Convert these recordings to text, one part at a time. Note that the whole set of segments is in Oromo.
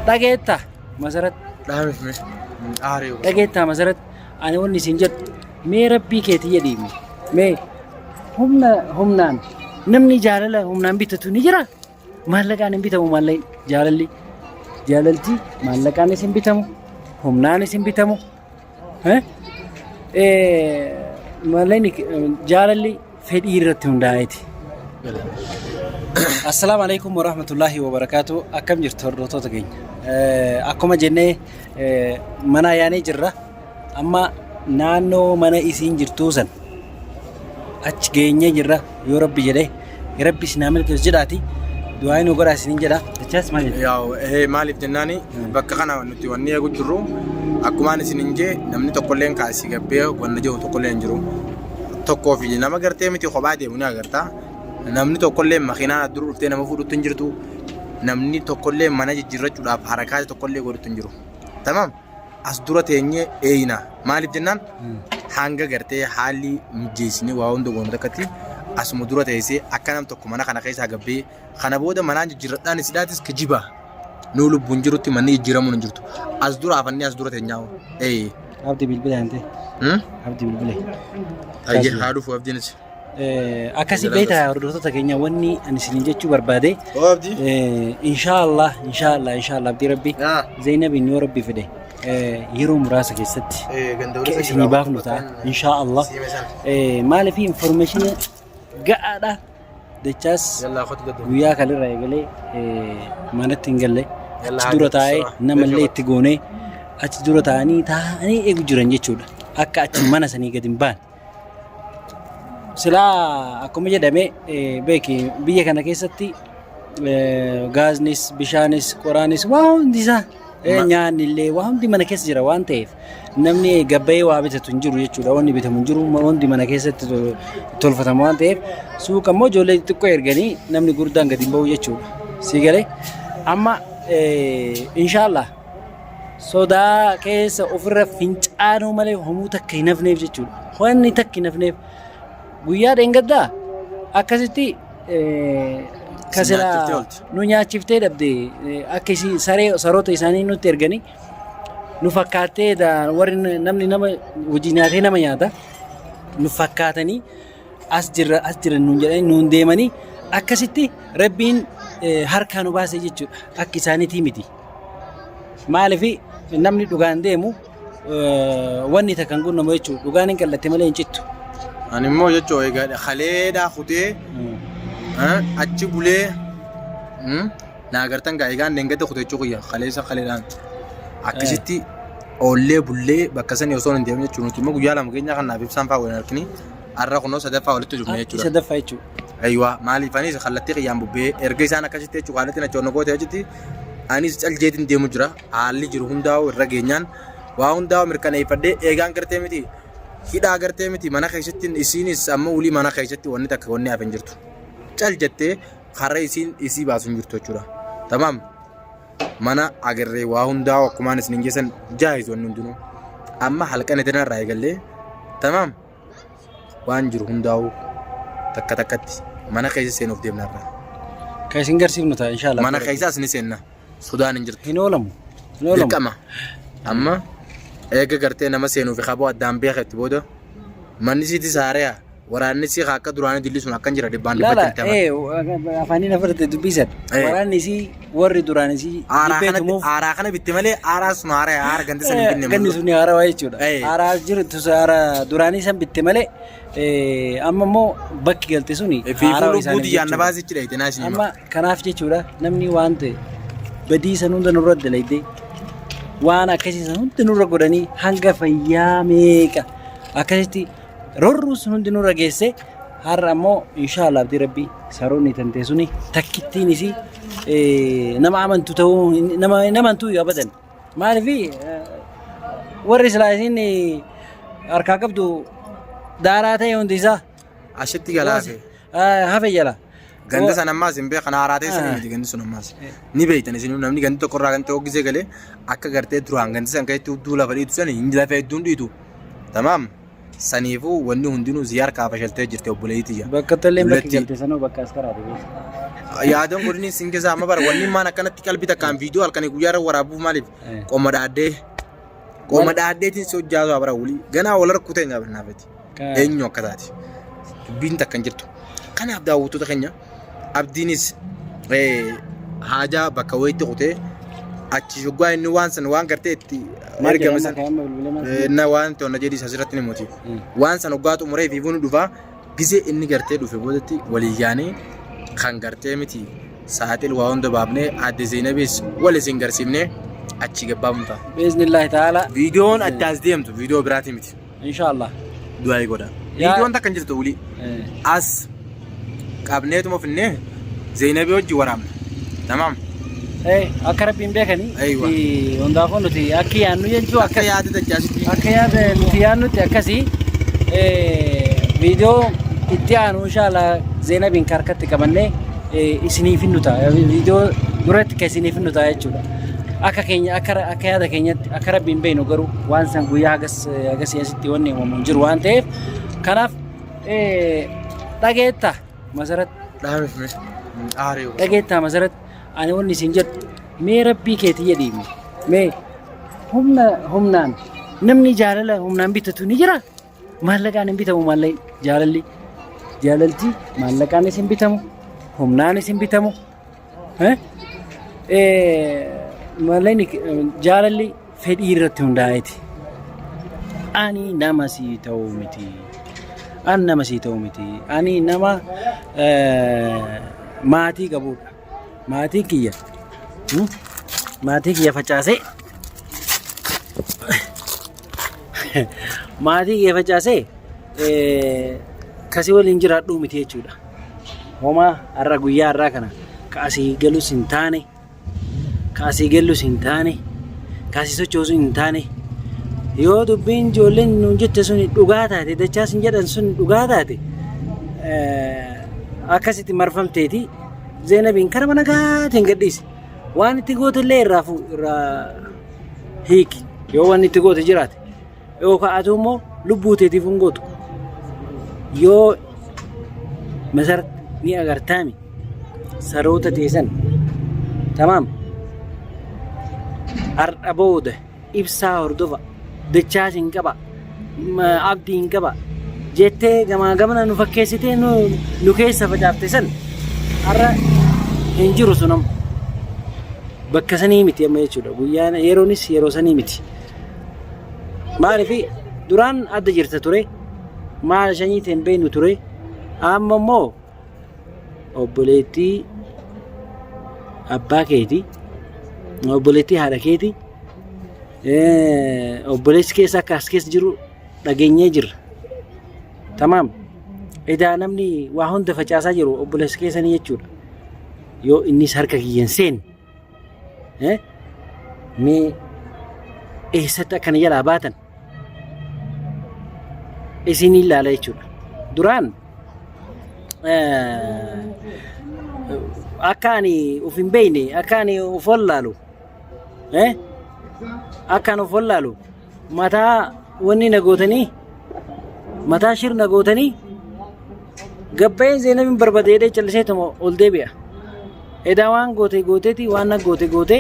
Dhageetta Masarat. Dhaamif mee. Aaree. Dhageettaa Masarat ani wanni isin jedhu mee rabbii keetii jedhiimi mee humna humnaan namni jaalala humnaan bitatu ni jira maallaqaan hin bitamu maallaqni jaalalli jaalalti maallaqaanis hin bitamu humnaanis hin bitamu eh? Eh, maallaqni jaalalli fedhii irratti hundaa'eeti. Assalaamu alaikum warahmatullaahi wabarakaatu. Akkam jirtu hordoftoota keenya? Akkuma jennee mana yaanee jirra. Amma naannoo mana isiin jirtuu san achi geenyee jirra yoo rabbi jedhee rabbi isin haa milkeessu jedhaati. Du'aa nu godhaa isiniin jedha. Jechaas maal jedha? Yaa'u maaliif jennaani bakka kana nuti wanni eegu jirru akkumaan isin hin jee namni tokkolleen kaasii gabbee wanna jiru tokkollee hin jiru. Tokkoo fi nama gartee miti kophaa deemu ni agarta. Namni tokkollee makiinaan adduruu dhuftee nama fuudhutti hin jirtu. Namni tokkollee mana jijjiirrachuudhaaf harakaati tokkollee godhutti hin jiru. Tamaam as dura teenyee eeyina. Maaliif jennaan hanga gartee haalli mijeessinee waa hunda goonu takkatti asuma dura teessee akka nam tokko mana kana keessaa gabbee kana booda manaan jijjiirradhaan isidhaatis kijiba. Nuu lubbuun jirutti manni jijjiiramuun hin jirtu. As dura afannee as dura teenyaa. Ee. Abdi bilbila hante. Abdi bilbila. Ayyee haa dhufu abdiinis. Akkasii beektaa hordoftoota keenya wanni ani isiniin jechuu barbaade. Oo abdii. Inshaallah inshaallah inshaallah abdii rabbi Zeynabiin yoo rabbi fedhe yeroo muraasa keessatti Ganda akka isinii baafnu ta'a inshaallah. Maaliif information ga'aadha dachaas Yallaa kotu gad. guyyaa kalirra eegalee manatti hin galle Yallaa achi dura taa'ee haadha namallee itti goonee achi dura taa'anii taa'anii eegu jiran jechuudha. Akka achi mana sanii gadi hin baane. Silaa akkuma jedhame beeki biyya kana keessatti gaaznis bishaanis qoraanis waa hundi isaa nyaanni illee waa hundi mana keessa jira waan ta'eef namni gabbayee waa bitatu hin jiru jechuudha. Wanni bitamu hin jiru hundi mana keessatti tolfatama waan ta'eef suuqa immoo ijoollee xixiqqoo erganii namni gurguddaan gadi hin bahu jechuudha. Sii galee amma inshaallah sodaa keessa ofirra fincaanuu malee homuu takka hin hafneef jechuudha. Wanni takka hin hafneef guyyaa dheengaddaa akkasitti Si nyaachiftee kasila oolti. nu nyaachiftee dhabde akka isii saree saroota isaanii nutti erganii nu fakkaattee warri namni nama hojii nyaatee nama nyaata nu fakkaatanii as jirra as jira nuun jedhanii nuun deemanii akkasitti rabbiin harkaa nu baase jechuudha akka isaaniitii miti. Maaliif namni dhugaan deemu wanni takka hin qunnamu jechuudha. Dhugaan hin qallatte malee hin cittu. Ani immoo jechuun egaa kaleedhaa kutee achi bulee naa gartan gaa egaan dengada kutee jechuu kiyya kaleessa kaleedhaan akkasitti oollee bullee bakka sanii osoo hin deemin jechuun nuti immoo guyyaa 2 keenya kan naaf ibsaan fa'aa waliin harkini har'a kunoo sadaffaa walitti dhufne jechuudha. Sadaffaa jechuudha. Ayiwaa maaliif anis kallattii kiyyaan bubbee erga isaan akkasitti jechuudha kallattiin achi onnoo goote achitti anis caljeetiin deemu jira haalli jiru hundaa'u irra geenyaan waa hundaa'u mirkaneeffadhee eegaan gartee miti hidhaa gartee miti mana keessatti isiinis amma ulii mana keessatti wanni takka wanni hafe hin jirtu cal jettee karra isiin isii baasu hin jirtu jechuudha tamaam mana agarree waa hundaa'u akkumaan isin hin geessan jaahiz wanni hundinuu amma halkan itin irraa eegallee tamaam waan jiru hundaa'u takka takkatti mana keessa seenuuf deemna irraa. Kan isin garsiifnu ta'a inshaallah. Mana keessaas ni seenna. Sodaan hin jirtu. Hin oolamu. Hin oolamu. Dirqama. Amma eega gartee nama seenuu fi qaboo addaan beeketti booda manni siitis haare'a waraanni sii akka duraanii dilli sun akkan jira dhibbaan Laala dhibbatti itti amana. afaaniin afarte dubbisan. Eh. Waraanni isii warri duraan isii Aaraa jibbee kanatti tumuuf aaraa kana bitte malee aaraa sun haaraa haara gandi san hin binne. ganni sun haarawaa jechuudha. Eh. Haaraa jirtu haaraa duraanii san bitte malee amma immoo bakki galte suni Fi haarawaa lubbuu isaaniif tiyyaan na jechuudha. baasichi dhayite naa isin hima. Amma kanaaf jechuudha namni waan ta'e badii san hunda nurra dalagde waan akkasii san hundi nurra godhanii hanga fayyaa meeqa akkasitti Rorruu sun hundi nurra geesse har'a ammoo inshaallah abdii rabbii saroonni tantee suni takkittiin isii nama amantu ta'uu nama hin amantuu yoo abadan maaliif warri silaa isiin harkaa qabdu daaraa ta'e hundi isaa Ashitti galaafe. hafe jala. Ganda san ammaas hin beekan haaraa ta'e sanii miti gandi sun ammaas. Ni beektan isin namni gandi tokko irraa gandi tokko gisee galee akka gartee duraan gandi san keessatti hudduu lafa dhiitu sani hin lafa hedduun dhiitu. Tamaam. Saniifuu wanni hundinuu si harkaa fashaltee jirti obboleettii tiyya. Bakka tolleen bakki Dullatti. galte sanuu bakka askaraati beekta. Yaadan godhini sin keessaa amma bara wanni maan akkanatti qalbii takkaan viidiyoo halkanii guyyaa irra waraabuuf maaliif qoma dhaaddee qoma dhaaddeetiin si hojjaatu bara wulii ganaa wal harkuu ta'e nyaabnaafeti. Eenyu akka taate dubbiin takka hin jirtu. Kanaaf daawwattoota keenya abdiinis haajaa bakka wayiitti kutee achi shuggaa inni waan san waan gartee itti ergame san na waan toona jedhis asirratti ni muti. Waan san hoggaa xumuree fi bunu dhufaa gisee inni gartee dhufe boodatti walii yaanee kan gartee miti saaxil waa hunda baafnee aadde Zeenabis wal isin garsiifnee achi gabbaafnu ta'a. Biiznillaahi ta'ala. Viidiyoon addaas deemtu viidiyoo biraatii miti. Inshaallah. Du'aa godha. Viidiyoon takka hin jirtu wuli. As qabneetuma finnee Zeynabii wajji waraabna. Tamaam. Akka rabbiin beekanii Aywa. hundaafuu nuti akki yaannu jechuu Akka akkas yaada dachaasitti. akka yaada nuti yaannutti akkasii viidiyoo itti aanu inshaallah Zeynabiin harkatti qabannee isiniif hin ta'a. Viidiyoo duratti kan isiniif hin ta'a jechuudha. Akka keenya akka akka yaada keenyatti akka rabbiin beeknu garuu waan san guyyaa hagas hagasii asitti wanni uumamu hin jiru waan ta'eef kanaaf dhageetta masarat Dhaamif mee. Aaree. Dhageettaa masarat ani wanni isin jedhu mee rabbii keetii jedhiimi mee humna humnaan namni jaalala humnaan bitatu ni jira maallaqaan hin bitamu maallaqni jaalalli jaalalti maallaqaanis hin bitamu humnaanis hin bitamu Maallaqni jaalalli fedhii irratti hundaa'eeti. Ani nama sii ta'uu miti. Ani nama sii ta'uu miti. Ani nama maatii qabudha. Maatii kiyya. Maatii kiyya facaasee maatii kiyya facaasee kasii waliin jiraadhuu miti jechuudha. Homaa har'a guyyaa har'aa kana ka asii galus hin taane, ka asii gallus hin taane, ka asii sochoosu hin taane, yoo dubbiin ijoolleen nuun jette sun dhugaa taate, dachaas hin jedhan sun dhugaa taate, akkasitti marfamteeti Zeenabiin karama nagaatiin gadhiisi. Waan itti goote illee irraa irraa hiiki. Yoo waan itti goote jiraate. Yoo ka'atu immoo lubbuu teetiif hin gootu. Yoo masarat ni agartaami saroota teessan tamaam har'a booda ibsaa hordofa dachaas hin qaba abdii hin qaba jettee gamaa gamana nu fakkeessitee nu keessa facaafte san har'a hin jiru sun amma bakka sanii miti amma jechuudha guyyaan yeroonis yeroo sanii miti. Maaliif duraan adda jirta ture maal shanyii ta'e hin beeknu ture amma immoo obboleettii abbaa keeti obboleettii haadha keeti obboleessi keessa akka as keessa jiru dhageenyee jirra. Tamaam. Edaa namni waa hunda facaasaa jiru obboleessa keessanii jechuudha. Yoo innis harka kiyya hin seenne Mee eessatti akkana jalaa baatan isin ilaala jechuudha. Duraan akka ani of hin beekne akka ani of wallaalu akka ani of wallaalu mataa wanni na gootanii mataa shir na gootanii gabbayeen zeenabiin barbade jedhee calliseetuma ol deebi'a. Edaa waan goote gooteeti waan na goote goote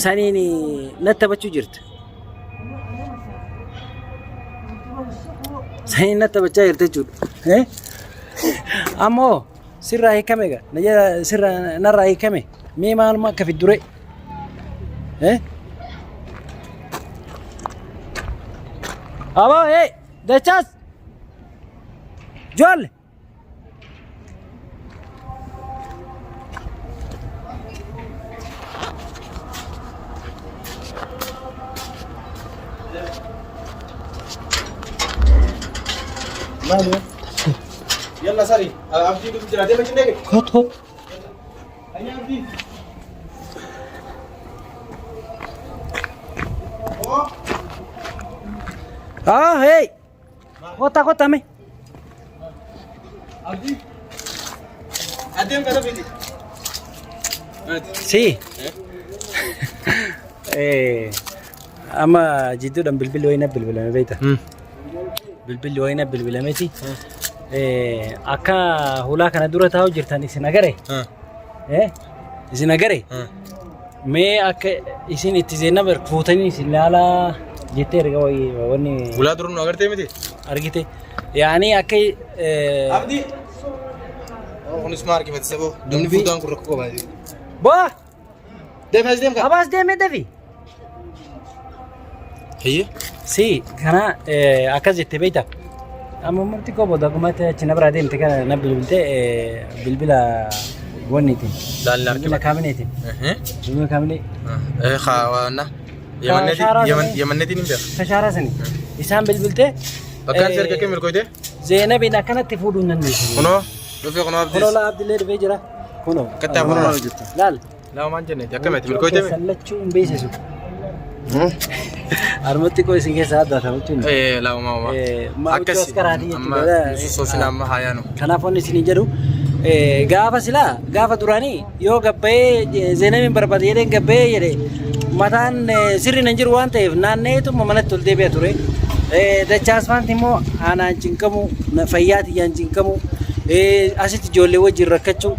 saniin natti taphachuu jirta. Saniin natti taphachaa jirta jechuudha. Ammoo sirraa hiikame egaa na jala sirraa narraa hiikame mee maaluma akka fiddure eh Aboo hey dachaas joolle Yalla sari. Abdii dhufu jira. Deema jinnee. Kot kot. Ayyaa abdii. Ah hey. Kota kota me. Abdii. Adeem kana fidi. Si. Eh amma jidduudhaan bilbilli wayii na bilbilame beekta. Bilbilli wayii na bilbilameeti. Akka hulaa kana dura taa'u jirtan isin agare. Isin agare. Mee akka isin itti Zeenab fuutanii isin laalaa jettee erga wayii wanni Hulaa dura nu agartee miti? Argite. Yaani akka Abdii. Kunis maa argifate saboo? Namni fuutaan kun rakkoo qabaa jiru. Boo! Deemi as deem kaa. Abaas deemee dafi. Hayyee. Si kana akkas jette beekta. Amma murti koo booda akkuma achi na biraa deemte kana na bilbilte bilbila wanniitiin. Laalli Bilbila argifate. kaabineetiin. Bilbila kaabinee. Kaawwanna. Yamanneetiin hin beeku. Tashaaraa sani. Isaan bilbilte. Bakkaan si erga kee milkooyte? Zeenabiin akkanatti fuudhuu hin dandeessu. Kunoo dhufee kunoo abdiis. Kunoo laa Abdillee dhufee jira. Kunoo. Akkatti hafuun Laal. Laal. Lama maan jenneeti akkamitti milkooyte? Keessan lachuu hin beeksisu. Harmatti koo isin keessaa adda jechuun. Lama maama. Akkas Akkasi amma soosina amma haayaanu. Kanaaf wanni isin jedhu gaafa silaa gaafa duraanii yoo gabbayee Zeenabiin barbaade jedheen gabbayee jedhe mataan sirri nan jiru waan ta'eef naanna'eetuma manatti ol deebi'a ture. Dachaas faanti immoo aanaan cinqamu fayyaa tiyyaan cinqamu asitti ijoollee wajjin rakkachuu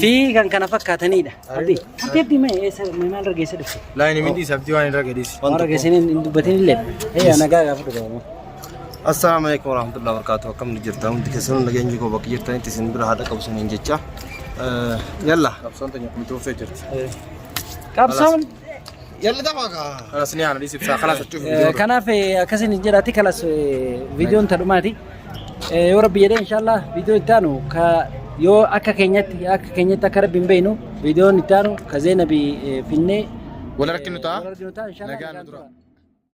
fi kan kana fakkaatanidha. Abdii, abdii abdii mee eessa mee maal rageessa dhufte? Laayini miti sabtii waan irra gadhiisi. Waan rageessanii hin dubbatin illee. Ee nagaa gaafa dhugamu. Assalaamu alaikum warahmatullahi wabarakatuh. Akkam jirtan hundi keessanuu nageenyi koo bakka jirtanitti isin bira haadha qabu isiniin jecha. Yalla. Qabsoon teenya kumti uffee jirti. Qabsoon Yalla taphaa kaa. Kalas ni aana dhiisibsaa kalas achuuf. Kanaaf akkasin jedhaati kalas viidiyoon tadhumaati. Yoo rabbi jedhee inshallah viidiyoo itti aanu ka yoo akka keenyatti akka rabbi hin beeknu viidiyoon itti aanu ka Zeenabi finnee Wal arginu ta'a. Wal arginu ta'a inshallah. Nagaan nu tura.